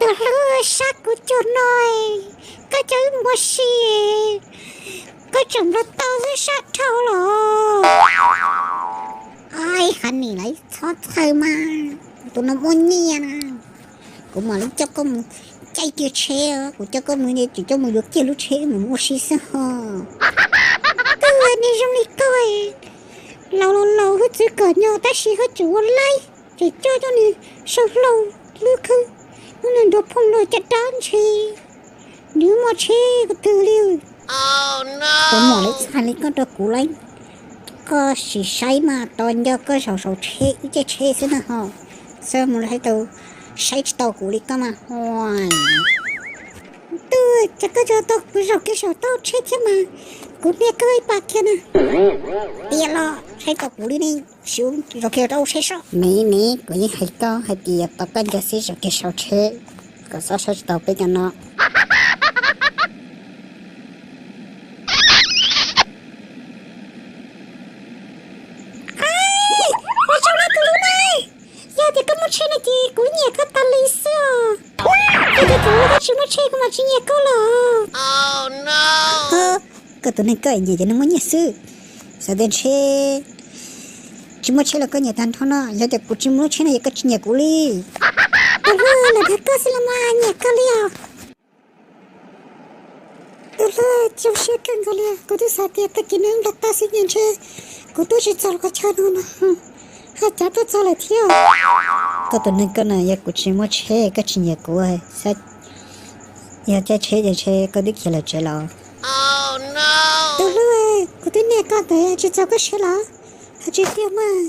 Tus hlub, sab kuv cuag no, koj coj wb mus ua si, koj tseem nplua tau xwb sab dhau los. Ai, qhov nim lawv txhob txhawj mas, tus no muaj nyiaj na. Kuv mam li coj koj mus caij kiag tsheb, kuv coj koj mus ces coj mus yuav kiag lub tsheb mus ua si xwb ho. Koj niag zoo li koj, laus los laus hwj txwv kom nyo tab sis haj tseem ua laib, tseem coj coj niag saum hlau lub khwb, lub niag nruab phooj luag caj dab ntshe nws muaj tsheb kuv twg li. Kuv mam li txhais li koj rau kuv lauj, koj sim saib mas tos nco koj zaum saum tsheb wb caij tsheb xwb na ho, xwb mus hais tau saib tsis tau kuv li koj mas. Tub, cas koj tso tau kuv zaum kiag saum toj tsheb thiab mas, kuv niag koj ib pas kiag na. Tiag los saib tau kuv li ne, sim zaum kiag rau tsheb sob. Niv niv, kuv yeej hais koj hais tias tos koj nco xwb zaum kiag saum tsheb, kom xob saib tsis tau peb cov no. Ua tsaug na tus hlub na, yog tias koj muaj tsheb no ces kuv nyiam koj tas li xwb os. Yog tias kuv tsis muaj tsheb kuv mam tsis nyiam koj los. Koj tus neeg koj nyiam cov neeg muaj nyiaj xwb. Xav tias ntshe tsis muaj tsheb los koj nyiam tag nrho no, yog tias kuv tsis muaj lub tsheb no ces koj tsis nyiam kuv li. Tus hlub, lam dag koj xwb los mas nyiam koj li os. Tus hlub, zoo siab kawg nkaus li, kuv twb xav tias tag kis no nplas tag xwb ntshe kuv twb tsis txog qhov chaw no no, haj cav tuaj txog lawm thiab. Koj tus neeg koj na, yog kuv tsis muaj tsheb koj tsis nyiam kuv, yog caij tsheb ces ntshe koj twb khiav lawm tsev los. Tus hlub, kuv twb niam koj ntawd tsis txaus koj siab los? Hais tsis tiag mas,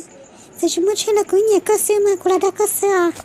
txawm tsis muaj tsheb los kuv nyiam koj xwb mas kuv lam dag koj xwb os.